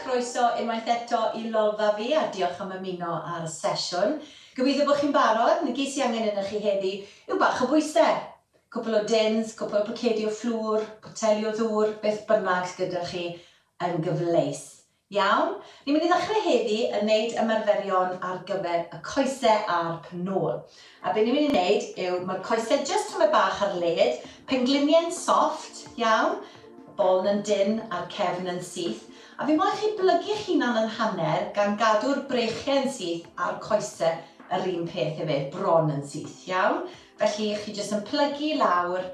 croeso unwaith eto i Lolfa Fi a diolch am ymuno ar y sesiwn. Gobeithio bod chi'n barod, na gyd sy angen arnoch chi heddi yw bach o bwysau. Cwpl o dins, cwpl o pocedi o fflwr, poteli o ddŵr, beth bynnag gyda chi yn gyfleus. Iawn? Ni'n mynd i ddechrau heddi yn neud ymarferion ar gyfer y coesau a'r penôl. A be ni'n mynd i wneud yw, mae'r coesau jyst tymed bach ar led, pengliniau'n soft, iawn, y boln yn dynn a'r cefn yn syth, a fi moyn chi blygu'ch hunan yn hanner gan gadw'r breichiau'n syth a'r coesau yr un peth hefyd, bron yn syth, iawn? Felly chi jyst yn plygu lawr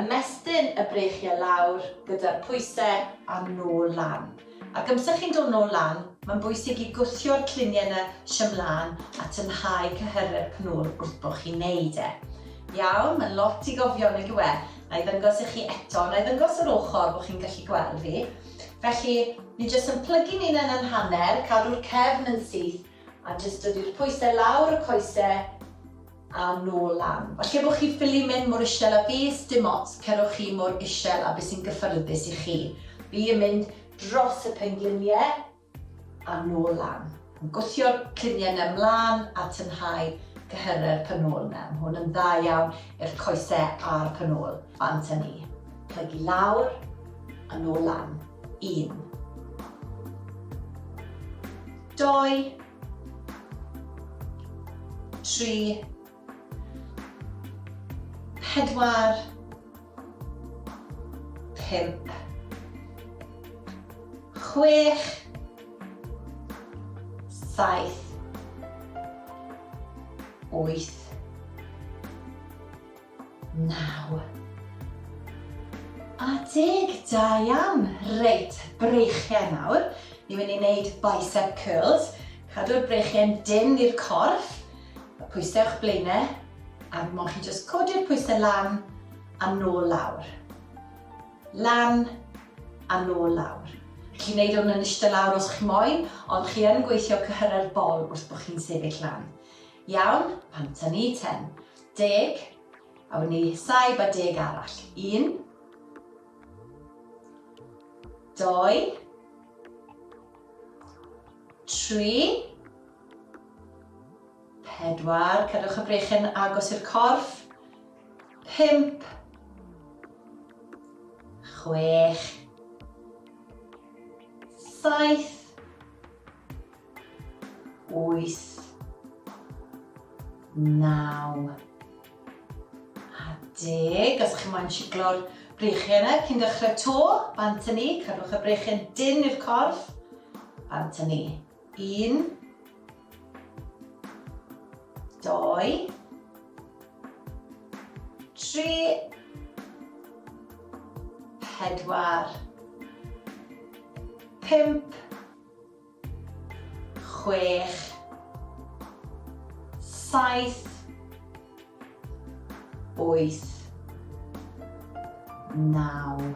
Ymestyn y breichiau lawr gyda'r pwysau a nôl lan. Ac amser chi'n dod nôl lan, mae'n bwysig i gwthio'r cluniau 'na ymlaen a tynhau cyhyrau'r pnôl wrth bo chi'n neud e. Iawn, mae'n lot i gofio nag yw e? Na i ddangos i chi eto, na i ddangos yr ochr bo chi'n gallu gweld fi. Felly, ni jyst yn plygu'n hunain yn hanner, cadw'r cefn yn syth, a jyst dod i'r pwysau lawr y coesau, a nôl lan. Falle bod chi ffili mynd mor ishel â fi, sdim ots, cerwch chi mor ishel â beth sy'n gyffyrddus i chi. Fi yn mynd dros y pengliniau a nôl lan. Yn gwthio'r cluniau yna mlaen a tynhau cyhyrau'r penôl yna. Mae hwn yn dda iawn i'r coesau a'r penôl. Bant â ni. Plygu lawr a nôl lan. Un. Doi. 3, 4, 5, 6, 7, 8, 9 a 10. Da iawn. Reit, breichiau nawr. Ni'n mynd i wneud bicep curls. Cadw'r breichiau'n dynn i'r corff. Y pwysau o'ch blaenau. A moyn chi jyst codi'r pwysau lan a nôl lawr. Lan a nôl lawr. Chi'n neud hwn yn eistedd lawr os chi moyn, ond chi yn gweithio cyhyrau'r bol wrth bod chi'n sefyll lan. Iawn, pant â ni ten. Deg, a wedyn ni saib a deg arall. Un, doi, tri, pedwar, cadwch y breichiau'n agos i'r corff, pump, chwech, saith, 8, 9 a 10. Os chi'n moyn siglo'r breichiau yna cyn dechrau to, bant â ni. Cadwch y breichiau'n dynn i'r corff. Bant â ni. 1, 2, 3, 4, 5, 6, 7, 8, 9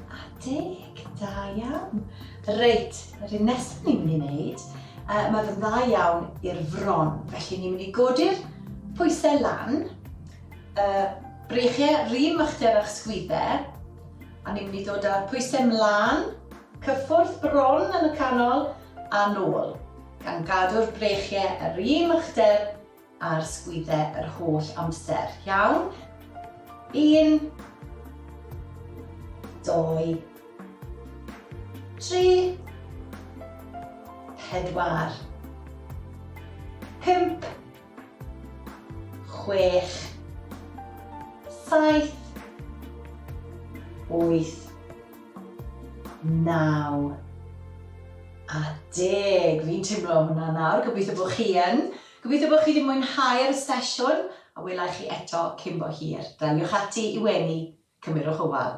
a 10. Da iawn. Reit, yr un nesaf ni'n mynd i wneud, uh, mae fe'n dda iawn i'r fron. Felly ni'n mynd i godi'r pwysau lan, uh, breichiau rhym uchder a'ch sgwyddau, a ni'n mynd i ddod â'r pwysau mlaen, Cyffwrdd bron yn y canol a nôl, gan gadw'r breichiau yr un uchder a'r sgwyddau yr holl amser. Iawn? Un, doi, tri, pedwar, pump, chwech, saith, wyth, 9 a 10. Fi'n teimlo hwnna nawr, gobeithio bod chi yn. Gobeithio bod chi wedi mwynhau'r sesiwn a wela i chi eto cyn bo hir. Daliwch ati i wenu, cymerwch ofal.